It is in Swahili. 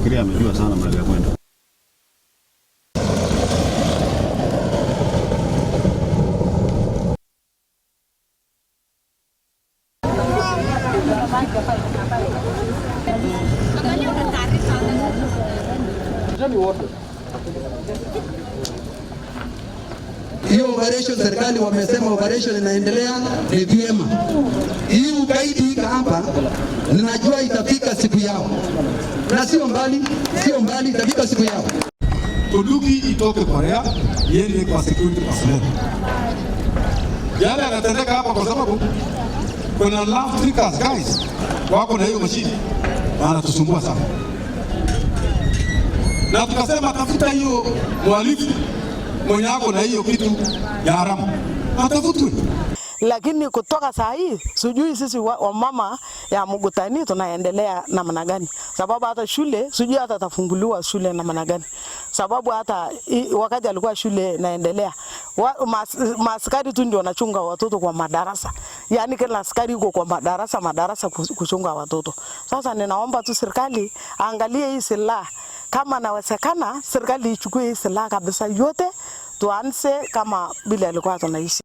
Anafikiria amejua sana mahali ya kwenda. Hiyo operation serikali wamesema operation inaendelea, ni vyema. Hii ugaidi ika hapa, ninajua itafika siku yao, na sio mbali, sio mbali, itafika siku yao. Bunduki itoke Korea iende kwa security personnel. Yale yanatendeka hapa kwa sababu kuna love trickers guys wako na hiyo mashine wanatusumbua sana, na tukasema tafuta hiyo mhalifu mwenye ako na hiyo kitu ya haramu atafutwe. Lakini kutoka saa hii sijui sisi wamama ya Mugutani tunaendelea namna gani, sababu hata shule sijui hata tafunguliwa shule namna gani, sababu hata wakati alikuwa shule naendelea maaskari tu ndio wanachunga watoto kwa madarasa, yani kila askari yuko kwa madarasa madarasa kuchunga watoto. Sasa ninaomba tu serikali angalie hii silaha, kama nawezekana serikali ichukue hii silaha kabisa yote, tuanze kama vile alikuwa tunaishi.